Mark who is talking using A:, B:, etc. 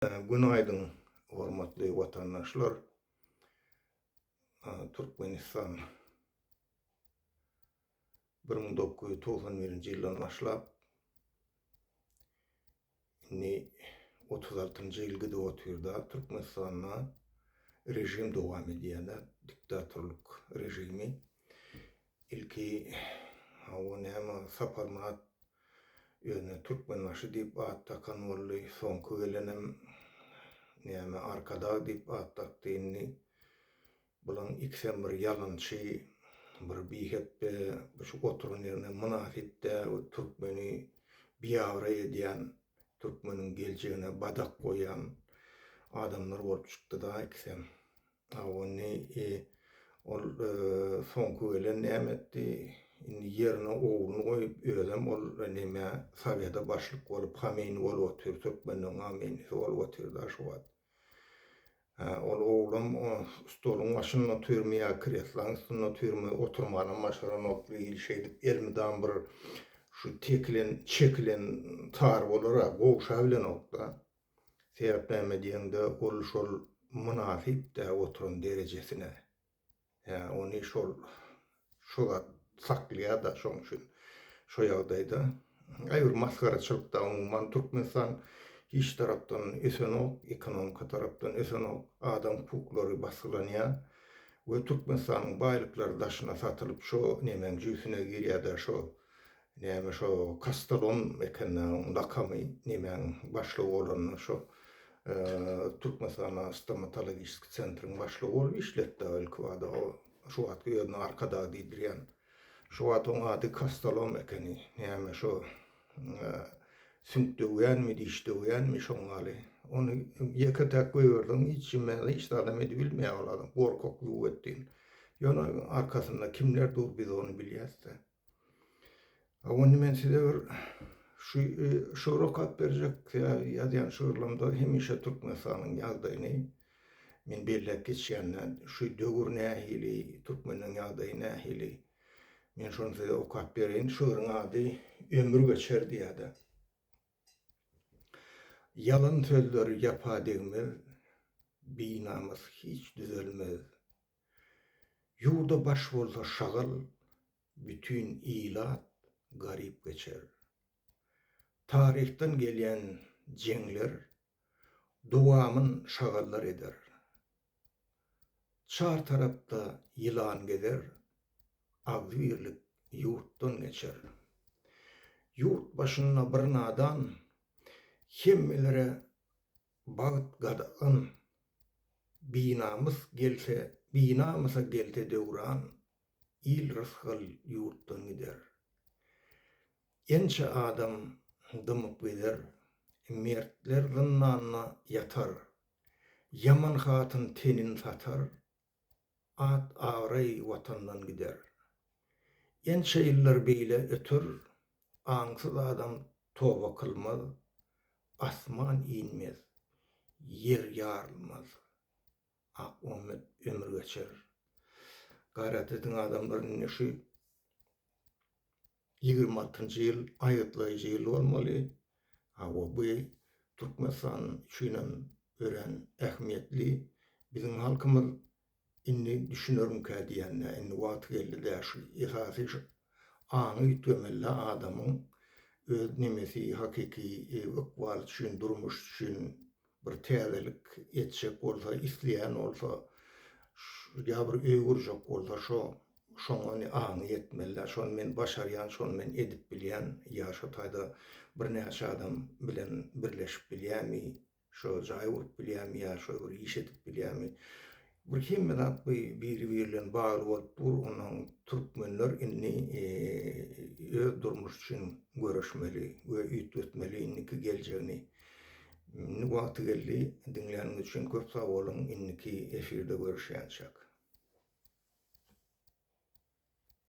A: Günaýdyň hormatly watandaşlar. Türkmenistan 1991-nji ýyldan başlap indi 36-njy ýyl gidip otyrda Türkmenistanda režim dowam edýär-de, diktatorlyk režimi. Ilki hawa näme Saparmyrat özüne Türkmenbaşy diýip at dakan boldy, soňky gelenem näme Arkadag diýip at dakdy indi bulaň ikisem bir ýalançy, bir bihepbe, şu oturan ýerine mynasyp däl, türkmeni biabraý edýän, türkmeniň geljegine badak goýýan adamlar bolup çykdy-da ikisem. Ony ol soňky gelen näme etdi? Indi ýerine ogluny goýup, özem ol neme sowete başlyk bolup, Hameýni bolup otyr, türkmenleň Hameýnisi bolup otyr-da şu wagt. Hä, ol oglam stoluň başynda otyrmy ýa kreslaň üstünde otyrmy, oturmanam başaranok, bir hili şeýdip elmydam bir şu tekilen, çekilen tar bolar-a, gowşabilenok-da. Sebäp näme diýeňde ol şol mynasyp dä oturan derejesine. Hä ony şol şo zat saklaýada şoň üçin şo ýagdaýda. Aý bir masgaraçylykda umuman Türkmenistan hiç tarapdan ösenok, ekonomika tarapdan ösenok, adam hukuklary basgylanýar we Türkmenistanyň baýlyklary daşyna satylyp şo nemäň jübsüne girýädä şo Näme şo Kastolon ekendä oň lakamy nemäň başlygy bolanda şo Türkmenistanda stomatologiçeskiý sentriň başlygy bolup işletdä ilkibada o şu wagtky özüne Arkadag diýdirýän. Şu wagt oň ady Kastolom ekeni. Näme şo süňk döwýänmi, diş döwýänmi şoň ýaly. Ony ýeke-täk goýberseň hiç kime hiç zadam edibilmeýär ol adam. Gorkak züwwetdin. Ýöne arkasynda kimler dur biz ony bilýäs-de. Onda men size bir şu şygyr okap berjek. Sebäbi ýazýan şygyrlarymda hemişe Türkmenistanyň ýagdaýyny men belläp geçýän. Şu döwür nähili, türkmeniň ýagdaýy nähili. Men şony size okap bereýin. Şygryň ady Ömür geçer diýýär-de. Ýalan sözler ýapa degmez, binamys hiç düzelmez. Ýurda baş bolsa şagal, bütin ilat garyp geçer. Taryhdan gelýän jeňler dowamyn şagallar eder. Çar tarapda ýylan gezer, agzybirlik ýurtdan geçer. Ýurt başynda bir nadan hemmelere bagt gadagan. Binamys gelse, binamysa gelse döwran, il rysgal ýurtdan gider. Ençe adam dymyp gezer, mertler zyndanda ýatar. Ýaman hatyn tenin satar, at-abraý watandan gider. Ençe ýyllar beýle öter, aňsyz adam toba kylmaz, asman inmez, ýer ýarylmaz. Akmuhammet ömür geçer. Gaýrat ediň adamlar indi şu 26-njy ýyl aýgytlaýjy ýyl bolmaly. Hawa bu Türkmenistan üçinem örän ähmiýetli. Biziň halkymyz indi düşünermikä diýende indi wagty geldi-dä şu esasy şu aňy üýtgemeli-dä adamyň öz nemesi hakyky ykbaly üçin durmuş üçin bir täzelik etjek bolsa, isleýän bolsa, ýa bir öý gurjak bolsa, şo şoňa indi aňy ýetmeli-dä. Şony men başarýan, şony men edip bilýän, ýa şo taýda birnäçe adam bilen birleşip bilýärmi, şo jaý gurup bilýärmi ýa şo bir iş edip bilýärmi. Bir hemme zat bu biri-biri bilen bagly bolup dur. Ondan türkmenler indi öz durmuşy üçin göreşmeli we üýtgetmeli indiki geljegini. Indi wagty geldi. Diňläniňiz üçin köp sag boluň. Indiki efirde görüşýänçäk.